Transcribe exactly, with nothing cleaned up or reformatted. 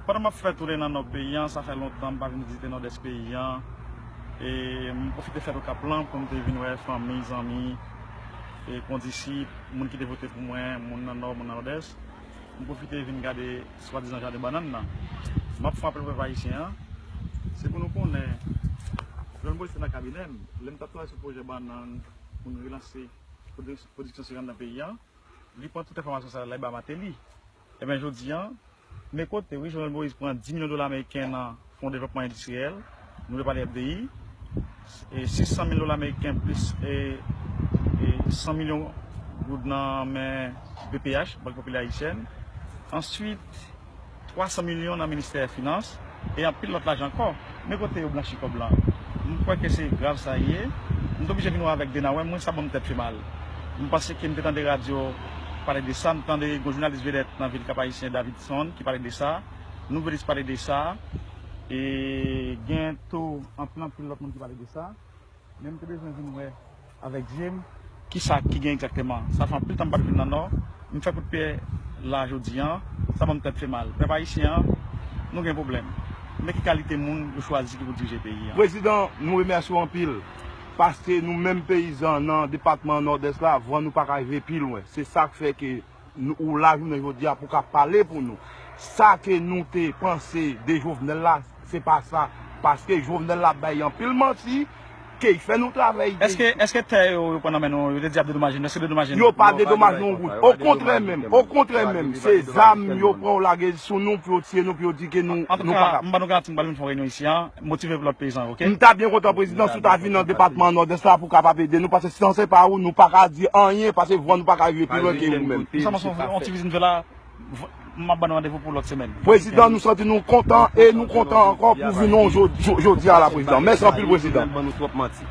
Pandan m ap fè tounen nan nò peyi an, sa fè lontan m pa vin vizite nòdès peyi an. E m pwofite fèt Okap lan pou m te vin wè fanmi, zanmi, e kondisip, moun ki te vote pou mwen, moun nan nò, moun nan nòdès. M pwofite vin gade swadizan jaden bannann nan. M ap fè yon apèl pou pèp ayisyen an. Se pou nou konnen, Jovenel Moïse te nan kabinè m, lè m t ap travay sou pwojè bannann pou n relanse pwodiksyon sirann nan peyi an, li pran tout enfòmasyon sa yo la, li ba Martelly. Ebyen, jodi an, men kote, wi, Jovenel Moïse pran dis milyon dola ameriken nan Fon Devlopman Endistriyèl, nou vle pale F D I, e sis san mil dola ameriken plis e, e san milyon goud nan men B P H, Bank Popilè Ayisyèn. Answit, twa san milyon nan ministè finans, e anpil lòt lajan ankò. Men kote yo blanchi kòb lan. M kwè ke se grav sa ye. M te oblije vin wè avèk Dena, wè mwen, sa ban m tèt fè mal. M panse ke m te tande radyo pale de sa, m tande yon jounalis vedèt nan vil Kap Ayisyen, Davidson, ki pale de sa. Nouvelis pale de sa. E gen tou anpil, anpil lòt moun ki pale de sa. Men m te bezwen vin wè avèk je m kisa ki gen egzakteman. Sa fè anpil tan m pa t vin nan Nò. M fè kout pye la jodi an. Sa ban m tèt fè mal. Pèp ayisyen an, nou gen pwoblèm. Men ki kalite moun yo chwazi ki pou dirije peyi an. Prezidan, nou remèsye w anpil. Paske nou menm peyizan nan depatman Nòdès la, vwa nou pa ka rive pi lwen. Se sa k fè ke nou, ou la jounen jodi a pou ka pale pou nou. Sa ke nou te panse de Jovenel la, se pa sa. Paske Jovenel la bay anpil manti, ke l fè nou travay. Èske, èske tè yo, yo pran nan men nou, yo te di y ap dedomaje nou, èske dedomaje nou? Yo pa dedomaje nou yon goud. Okontrè menm, okontrè menm, se zam yo pran yo lage sou nou pou yo tiye nou, pou yo di ke nou, nou pa kapab. Antouka, m ba nou garanti, m pral vin fè yon reyinyon isi an, motive lòt peyizan yo, oke? M ta byen kontan, prezidan, si w ta vin nan depatman Nòdès la pou w kapab ede nou, paske san se pa ou, nou pa ka di anyen, paske vwa nou pa ka rive pi lwen ke ou menm. M santi yon ti vizit m fè la, m ap ba nou randevou pou lòt semèn. Prezidan, nou santi nou kontan e nou kontan ankò pou vini w jodi, jodi a la, prezidan. Mèsi anpil, prezidan. Ban nou twòp manti.